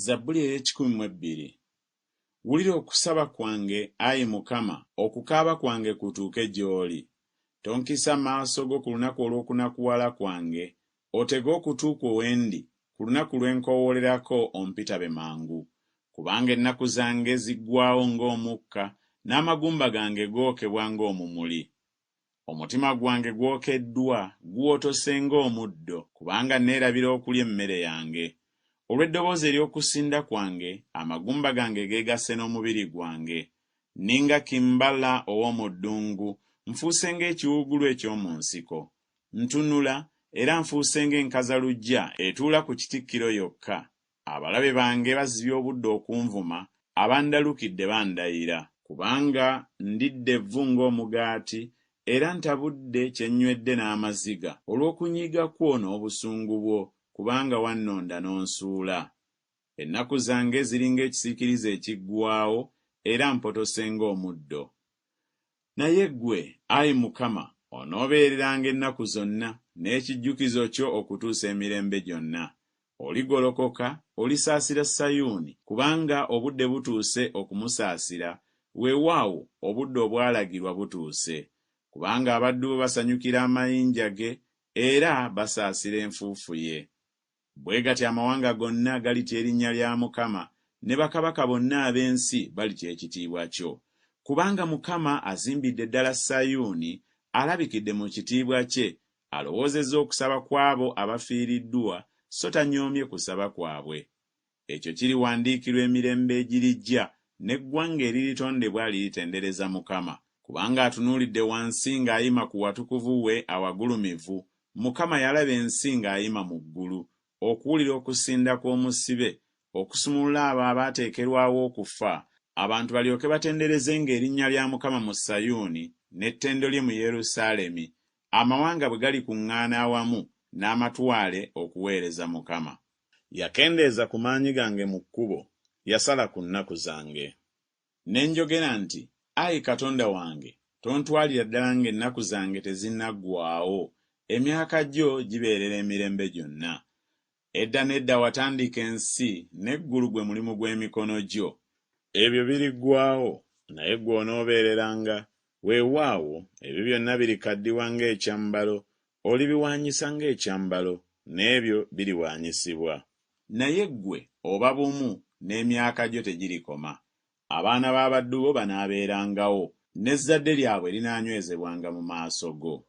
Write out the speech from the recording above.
Zabbuli ey'ekikumi mu ebbiri. Wulira okusaba kwange, ayi Mukama, okukaaba kwange kutuuke gy'oli. Tonkisa maaso go ku lunaku olw'okunakuwala kwange, otege okutu kwo we ndi, ku lunaku lwe nkoowoolerako ompitabe mangu. Kubanga ennaku zange ziggwaawo ng'omukka, n'amagumba gange gookebwa ng'omumuli. Omutima gwange gwokeddwa, guwotose ng'omuddo, kubanga nneerabira okulya emmere yange. Olw'eddoboozi ery'okusinda kwange, amagumba gange geegasse n'omubiri gwange. Nninga kimbala ow'omu ddungu, nfuuse ng'ekiwuugulu eky'omu nsiko. Ntunula, era nfuuse ng'enkazaluggya etuula ku kitikkiro yokka. Abalabe bange bazibye obudde okunvuma, abandalukidde bandayira. Kubanga ndidde evvu ng'omugaati, era ntabudde kye nnywedde n'amaziga, olw'okunyiiga kwo n'obusungu bwo, kubanga wannonda n'onsuula. Ennaku zange ziri ng'ekisiikirize ekiggwaawo, era mpotose ng'omuddo. Naye ggwe, ayi Mukama, onoobeereranga ennaku zonna, n'ekijjukizo kyo okutuusa emirembe gyonna. Oligolokoka, olisaasira Sayuuni, kubanga obudde butuuse okumusaasira, weewaawo, obudde obwalagirwa butuuse. Kubanga abaddu bo basanyukira amayinja ge, era basaasira enfuufu ye. Bwe gatyo amawanga gonna galitya erinnya lya Mukama, ne bakabaka bonna ab'ensi balitya ekitiibwa kyo. Kubanga Mukama azimbidde ddala Sayuuni, alabikidde mu kitiibwa kye, alowoozezza okusaba kw'abo abafiiriddwa, so tanyoomye kusaba kwabwe. Ekyo kiriwandiikirwa emirembe egirijja, n'eggwanga eriritondebwa liritendereza Mukama. Kubanga atunuulidde wansi ng'ayima ku watukuvu we awagulumivu, Mukama yalaba ensi ng'ayima mu ggulu, okuwulira okusinda kw'omusibe, okusumulula abo abaateekerwawo okufa, abantu balyoke batenderezenga erinnya lya Mukama mu Sayuuni, n'ettendo lye mu Yerusaalemi, amawanga bwe galikuŋŋaana awamu n'amatwale okuweereza Mukama. Yakendeeza ku maanyi gange mu kkubo, yasala ku nnaku zange. Ne njogera nti, Ayi Katonda wange, tontwalira ddala ng'ennaku zange tezinnaggwaawo, emyaka gyo gibeerera emirembe gyonna. Edda n'edda watandika ensi, n'eggulu gwe mulimu gw'emikono gyo. Ebyo biriggwaawo, naye ggwe onoobeereranga, weewaawo, ebyo byonna birikaddiwa ng'ekyambalo, Olibiwaanyisa ng'ekyambalo, n'ebyo biriwaanyisibwa. Naye ggwe oba bumu, n'emyaka gyo tegirikoma. Abaana b'abaddu bo banaabeerangawo, n'ezzadde lyabwe linaanywezebwanga mu maaso go.